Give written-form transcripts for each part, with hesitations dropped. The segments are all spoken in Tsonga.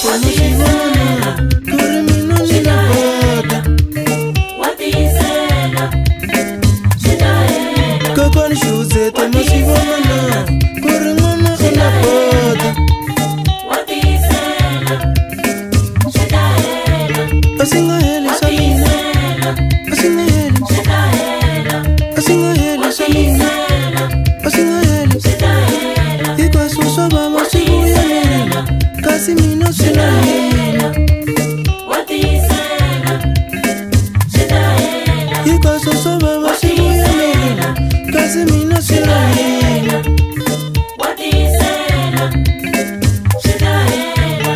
Ma swi vona na ku ri mina ni na bota. Wa tiyisela, swi ta hela. Kokwani Xuzeta ma swi vona na ku ri n'wana u na bota. Wa tiyisela, swi ta hela. A swi nga heli swa mina, a swi nga heli, Swi ta hela, a swi nga heli swa mina, tiyisela, a swi nga heli. Swi ta hela. Hinkwaswo swo vava swi vuya mina, kasi mina swi na hina. Wa tiyisela, swi ta hela. Hinkwaswo swo vava swi vuya mina, kasi mina swi na hina. Wa tiyisela, swi ta hela.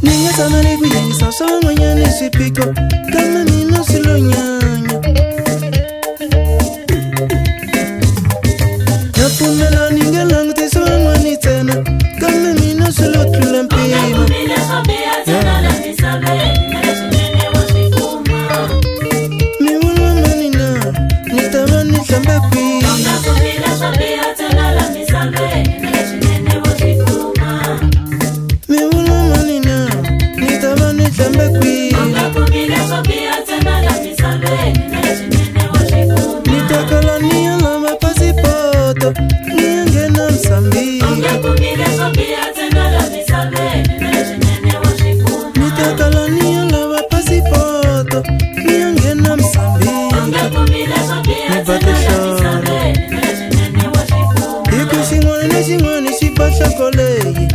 Ni nga tshameli ku yingisa swa van'wanyana swiphiqo, kambe mina swi lo nyanya. Na pfumela ni nge langutisi van'wani ntsena, kambe mina swi lo tlula mpimo. Kumile swo biha ntsena la misaveni, na leswinene wa swi kuma. Mi vula mani na ni ta va ni hlambe kwihi? Nga kumile swo biha ntsena la misaveni, na leswinene wa swi kuma. Mi vula mani na ni ta va ni hlambe kwihi? Nga kumile swo biha ntsena la misaveni, na leswinene wa swi kuma. Ni ta kala ni ya lava pasipoto ni ya nghena Mozambique. Nga kumile swo biha ntsena la misaveni, na leswinene wa swi kuma. Ni ta kala ni ya lava pasipoto ni ya nghena Mozambique. Nga kumile swo biha Ni ba ntsena la tinhlolo. misaveni, na leswinene wa swi kuma. Hi ku xin'wana na xin'wana xi ba nhloko leyi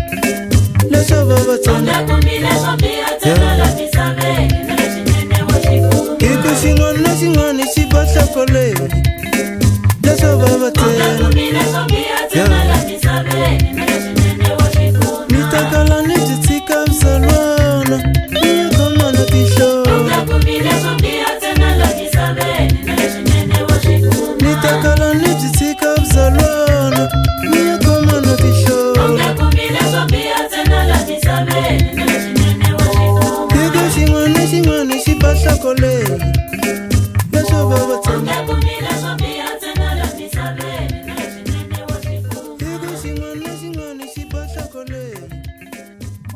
leswo vava ntsena. Nga kumile swo biha ntsena la misaveni, na leswinene wa swi kuma. Hi ku xin'wana na xin'wana xi ba nhloko leyi leswo vava ntsena. Kumile swo biha ntsena la misaveni, na leswinene wa swi kuma. Ni ta kala ni byi tshika vuzalwana ni ya khoma na tinhlolo. Nga kumile swo biha ntsena la misaveni, na leswinene wa swi kuma. Ni ta kala ni byi tshika vuzalwana ni ya khoma na tinhlolo. Nga kumile swo biha ntsena la misaveni, na leswinene wa swi kuma. Hi ku xin'wana na xin'wana xi ba nhloko leyi leswo vava ntsena. Nga kumile swo biha ntsena la misaveni, na leswinene wa swi kuma. Hi ku xin'wana na xin'wana xi ba nhloko leyi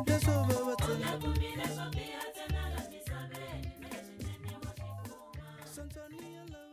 leswo vava ntsena. Nga kumile swo biha ntsena la misaveni, na leswinene wa swi kuma. Santswani ya lava.